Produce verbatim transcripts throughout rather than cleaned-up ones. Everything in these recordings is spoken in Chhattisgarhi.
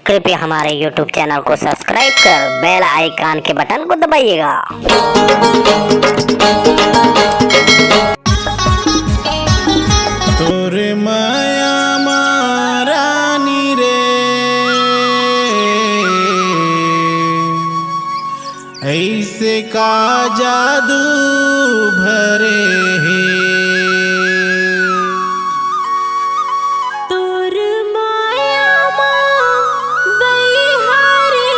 कृपया हमारे YouTube चैनल को सब्सक्राइब कर बेल आइकन के बटन को दबाइएगा। तोर माया मा रानी रे, ऐसे का जादू भरे हे। तोर माया मा बइहारे,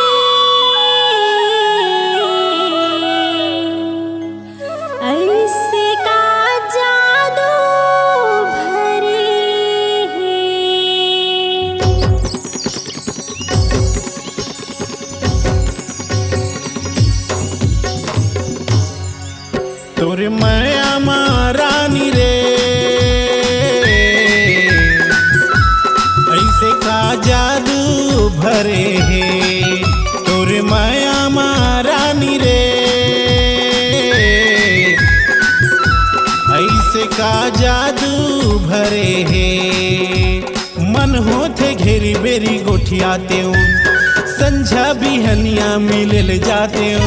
ऐसे का जादू भरे हे। तोर माया मा रानी रे, ऐसे का जादू भरे हे। तोर माया मा रानी रे, ऐसे का जादू भरे हे। मन होथे घेरी बेरी गोठियातेंव, संझा बिहनिया मिले ले जातेंव।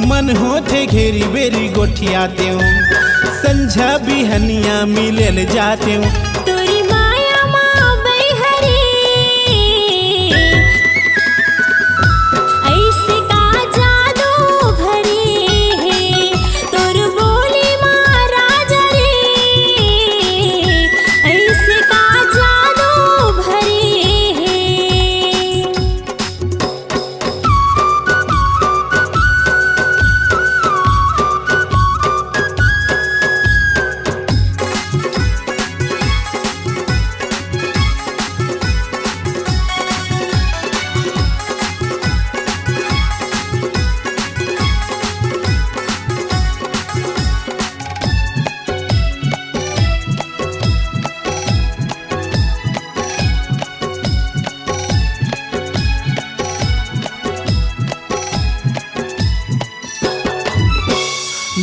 मन होथे घेरी बेरी गोठियातेंव, संझा बिहनिया मिले ले जातेंव। तोरी माया मा बइहारे, ऐसे का जादू भरे हे। तोर बोली मा राजा रे, ऐसे का जादू भरे हे।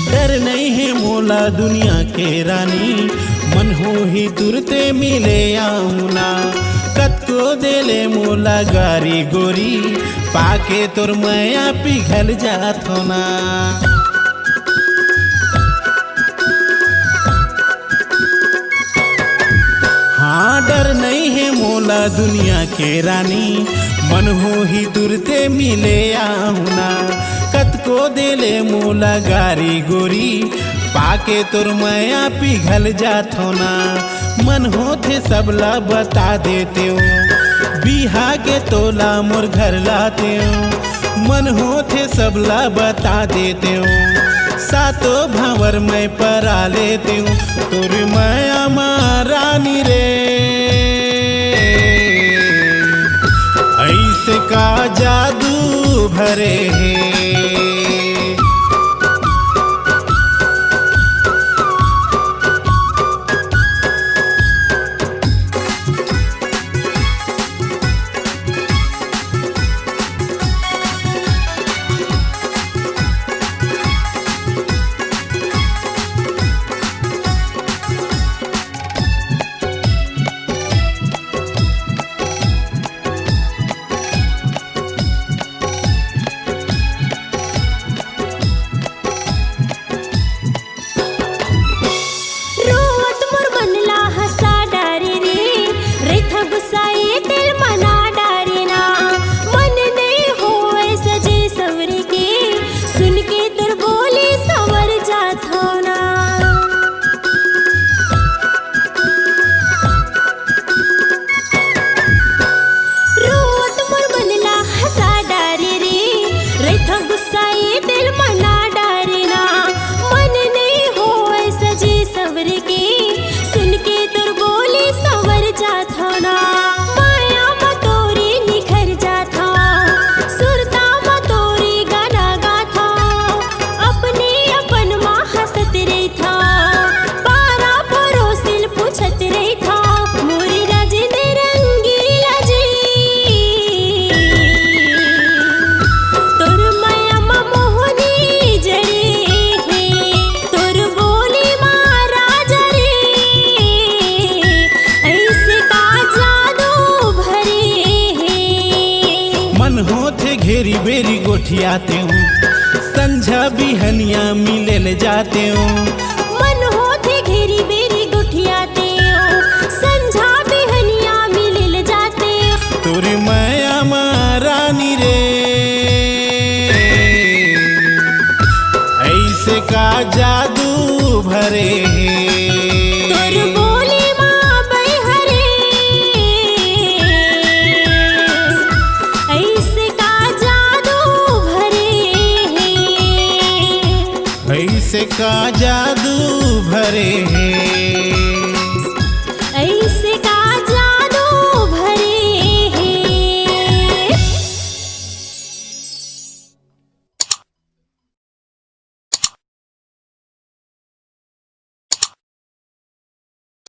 डर नइ हे मोला दुनिया के रानी, मन होही तुरते मिले आहूँ ना। कतको देले मोला गारी गोरी, पाके तोर मया पिघल जात हो ना। हाँ, डर नइ हे मोला दुनिया के रानी, मन होही तुरते मिले आहूँ ना। कतको देले मोला गारी गोरी, पाके तोर मया पिघल जात हो ना। मन होथे सबला बता देतेंव, बिहा के तोला मोर घर लातेंव। मन होथे सबला बता देतेंव, सातो भांवर मैं परा लेतेंव। तोर मया मा रानी रे, ऐसे का जादू भरे हे। घेरी बेरी गोठियातेंव, संझा बिहनिया मिले ले जातेंव। मन होथे घेरी बेरी गोठियातेंव, संझा बिहनिया मिले ले जातेंव। तोरी मया मा रानी रे, ऐसे का जादू भरे हे। तोर बोली मा बैहरे, ऐसे का जादू भरे हे। ऐसे का जादू भरे हे।